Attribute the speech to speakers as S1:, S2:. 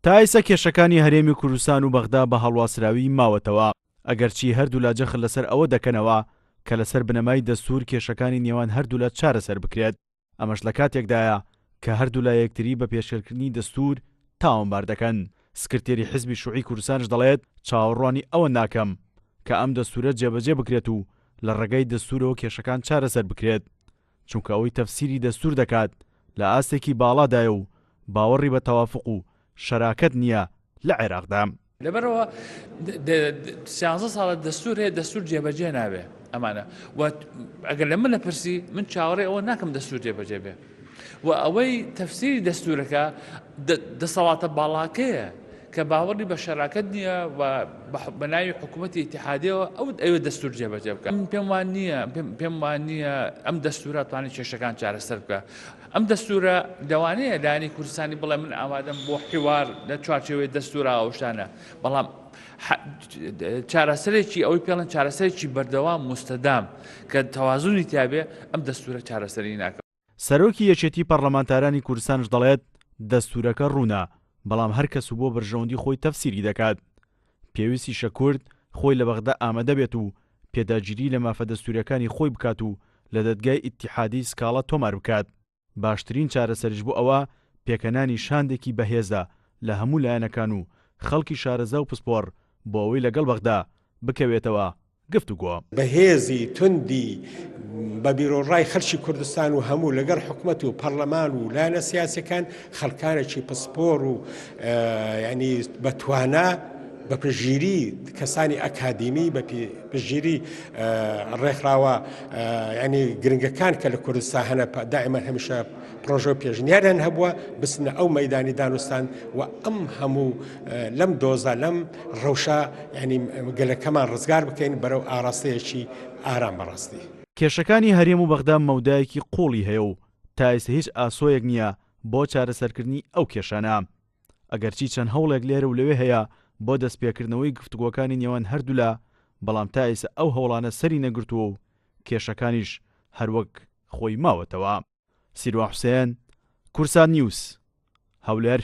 S1: تا ئێستا کێشەکانی هەرێمی کوردستان و بەغدا بە هەڵواسراوی ماوەتەوە، ئەگەرچی هەردوولا جەخت لەسەر ئەوە دەکەنەوە کە لەسەر بنەمای دەستوور کێشەکانی نێوان هەردوولا چارەسەر بکرێت، ئەمەش لە کاتێکدایە کە هەردوولا یەکتری بە پێشێلکردنی دەستوور تاوانبار دەکەن. سکرتێری حزبی شوعی کوردستانش دەڵێت، چاوەڕوانی ئەوە ناکەم کە ئەم دەستوورە جێبەجێ بکرێت و لە ڕێگای دەستوورەوە کێشەکان چارەسەر بکرێت، چونکە ئەوەی تەفسیری دەستوور دەکات لە ئاستێکی باڵادایە و باوەڕی بە تەوافوق و شەراکەت نییە لە عێراقدا.
S2: لەبەرئەوە سیانزە ساڵە دەستور هەیە دەستور جێبەجێ نابێ ئەمانە و ئەگەر لە من نەپرسی من چاوەڕێ ئەوە ناکەم دەستور جێبەجێ بێ و ئەوەی تەفسیری دەستورەکە دەسەڵاتە باڵاکەیە کە باوەڕی بە شەراکەت نییە و بە ناوی حکوومەتی ئیتحادیەوە ئەو ئەوێ دەستور جێبەجێ بکە من پێم وان نییە پێم وان نییە ئەم دەستورە توانێت کێشەکان چارەسەر بکە ئەم دەستورە لەوانەیە لایەنی کوردستانی بڵێ من ئامادەم بۆ حیوار لە چوارچێوەی دەستورا ئەو شتانە بەڵام چارەسەرێکی ئەوەی پێڵن چارەسەرێکی بەردەوام مستەدام کە تەوازنی تیاابێ ئەم دەستورە چارەسەری ناکە.
S1: سەرۆکی یەکێتی پەڕلەمانتارانی کوردستانش دەڵێت، دەستورەکە ڕوونە، بەڵام هەر کەس و بۆ بەرژەوەندی خۆی تەفسیری دەکات. پێویستیشە کورد خۆی لە بەغدا ئامادە بێت و پێداگیری لە مافە دەستوریەکانی خۆی بکات و لە دەدگای ئیتیحادی سکاڵا تۆمار بکات. باشترین چارەسەریش بۆ ئەوە پێکهێنانی شاندێکی بەهێزە لە هەموو لایەنەکان و خەڵکی شارەزا و پسپۆڕ بۆ ئەوەی لەگەڵ بەغدا بکەوێتەوە گفتوگۆ.
S3: بەهێزی توندی بە بیرۆڕای خەلکی کوردستان و هەموو لەگەڵ حکومەت و پەڕلەمان و لایەنە سیاسیەکان خەڵکانێکی پسپۆڕ و ینی بە توانا بە پشتگیری کەسانی ئەکادیمی بە پشتگیری ڕێکخراوە ینی گرنگەکان کە لە کوردستان هەنە دائما هەمیشە پرۆژە و پێشنیاریان هەبووە بچنە ئەو مەدانی دانوستان و ئەم هەموو لەم دۆزە لەم ڕەوشە ینی گەلەکەمان ڕزگار بکەین بەرەو ئاراستەیەکی ئارام بەڕاستی.
S1: کێشەکانی هەرێم و بەغدا مەودایەکی قووڵی هەیە و تا ئێستا هیچ ئاسۆیەک نییە بۆ چارەسەرکردنی ئەو کێشانە. ئەگەرچی چەند هەوڵێک لێرە و لەوێ هەیە بۆ دەستپێکردنەوەی گفتوگۆکانی نێوان هەردوولا، بەڵام تا ئێستا ئەو هەوڵانە سەری نەگرتووە و کێشەکانیش هەروەک خۆی ماوەتەوە. سیروان حوسێن، کوردسات نیوز، هەولێر.